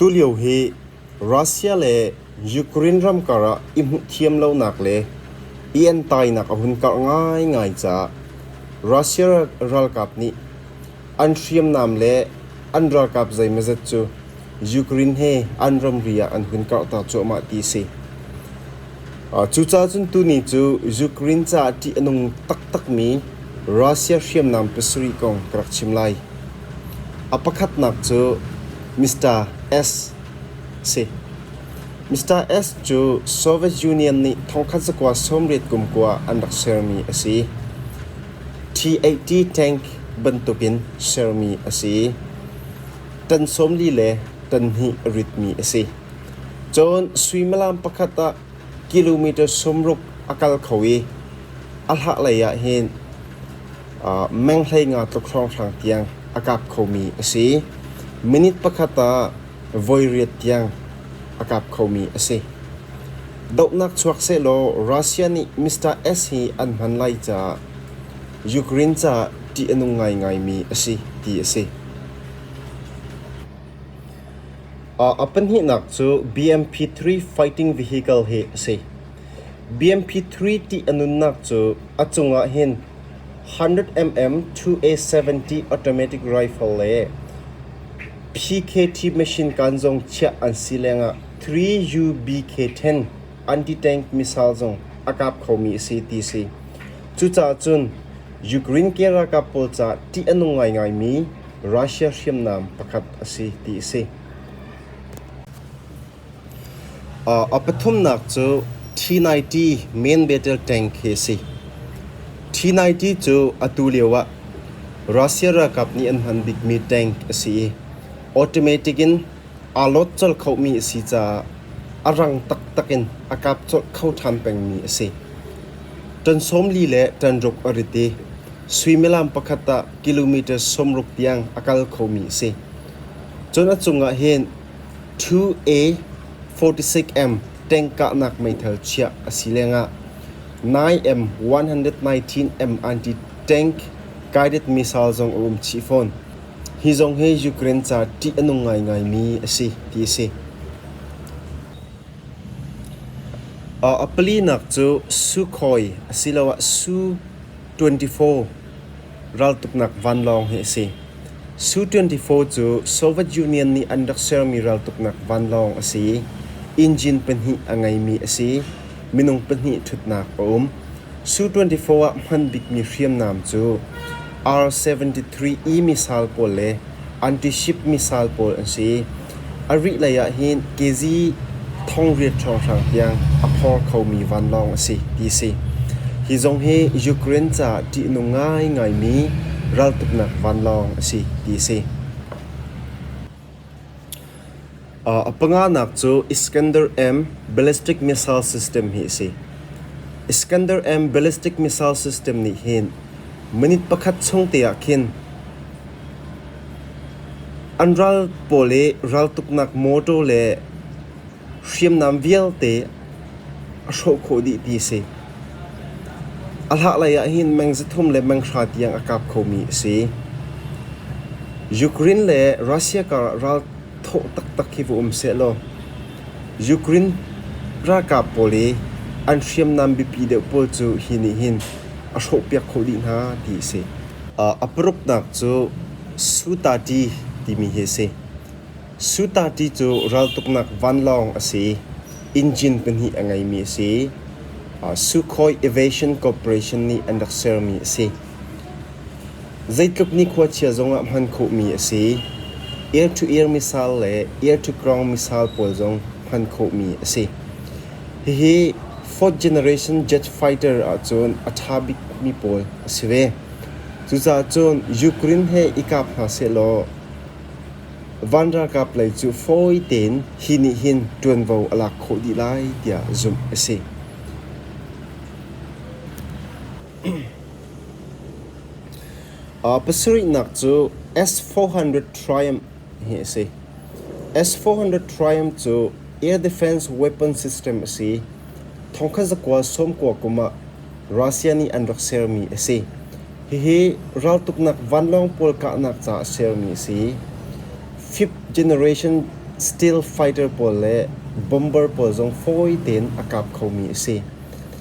Tulio hi Russia le Ukraine ram karah i hmuhthiam lonak le i entainak a hun karh ngaingai caah Russia ralkap nih an hriamnam le an ralkap zeimawzat cu Ukraine he an ramri ah an hun karhter cuahmah ti a si. Cucaah cun tuni cu Ukraine caah ṭih a nung taktakmi Russia hriamnam pasarih kong ka rak chim lai. A pakhatnak cu Mr. S si. Mr. S cu Soviet Union nih thongkhat zakua sawmriat kum kua an rak sermi a si. T-80 tank bantukin sermi a si. Tan 40 le tan hnih a ritmi a si. Cun suimilam pakhat ah kilometer 60 a kal kho i a hlahlei ah hin meng 15 tluk hrawnghrang tiang a kap khomi a si. Minute pakhat ah voi riat tiang a kap khomi a si. Dohnak chuak sehlaw Russia nih Mr. S hi an hman lai caah Ukraine caah ṭih a nung ngaingaimi a si ti a si. A pahnihnak cu BMP-3 fighting vehicle hi a si. BMP-3 ṭih a nunnak cu a cungah hin 100mm 2A70 automatic rifle le PKT machine gun zong chiah an si lengah 3UBK-10 anti-tank missile zong a kap khomi a si ti a si. Cucaah cun Ukraine ke ralkap pawl caah ṭih a nung ngaingaimi Russia hriamnam pakhat a si ti a si. A pathumnak cu T-90 main battle tank hi a si. T-90 cu atu lio ah Russia ralkap nih an hman bikmi tank a si i automatic in aa lawt colh khomi a si caah a rang taktak in a kap colh kho ṭhan pengmi a si. Ṭan 40 le ṭan ruk a rit i suimilam pakhat ah kilometer 60 tiang a kal khomi a si. Cun a cungah hin 2A46M tank kahnak meithal chiah a si lengah 9M119M anti-tank guided missile zong a um chih fawn. Hi zong hi Ukraine ca ṭih a nung ngaingaimi a si ti a si. A palinak cu Sukhoi asiloah Su-24 raltuknak vanlawng hi a si. Su-24 cu Soviet Union nih an rak sermi raltuknak vanlawng a si. Engine pahnih a ngeimi a si. Minung pahnih ṭhutnak a um. Su-24 ah hman bikmi hriamnam cu R-73E missile pawl le anti-ship missile pawl an si. A rih lei ah hin kezi thongriat hrawnghrang tiang a phor khomi vanlawng a si ti a si. Hi zong hi Ukraine caah ṭihnung ngaingaimi raltuknak vanlawng a si ti a si. A panganak cu Iskander-M ballistic missile system hi a si. Iskander-M ballistic missile system nih hin minute pakhat chung te ah khin An ral pawl i raltuknak mawṭaw le hriamnam vialte a hrawh khawh dih ti a si. A hlahlei ah hin meng 300 le meng 100 tiang a kap khomi a si. Ukraine le Russia karah ral thawh taktak hi va um sehlaw Ukraine ralkap pawl i an hriamnam biapi deuh pawl cu hi nih hin a hrawhpiak khawh dih hna ti a si. A paruknak cu Sutati timi hi a si. Sutati cu raltuknak vanlawng a si. Engine pahnih a ngeimi a si. Sukhoi Aviation Corporation nih an rak sermi a si. Zeitluk nikhua chia zongah hman khawhmi a si. Air-to-air missile le air-to-ground missile pawl zong hman khawhmi a si. Hihi fourth generation jet fighter ahcun a ṭha bikmi pawl a si ve. Cucaah cun Ukraine he i kap hna sehlaw van ralkap lei cu fawi tein hi nih hin ṭuanvo a lak khawh dih lai tiah zumh a si. Pasarihnak cu S-400 Triumph hi a si. S-400 Triumph cu Air Defense Weapon System a si. Thongkhat zakua sawmkua kum ah Russia nih an rak sermi a si. Hihi raltuknak vanlawng pawl kahnak caah sermi a si. Fifth generation Stealth fighter pawl le bomber pawl zong fawi tein a kap khomi a si.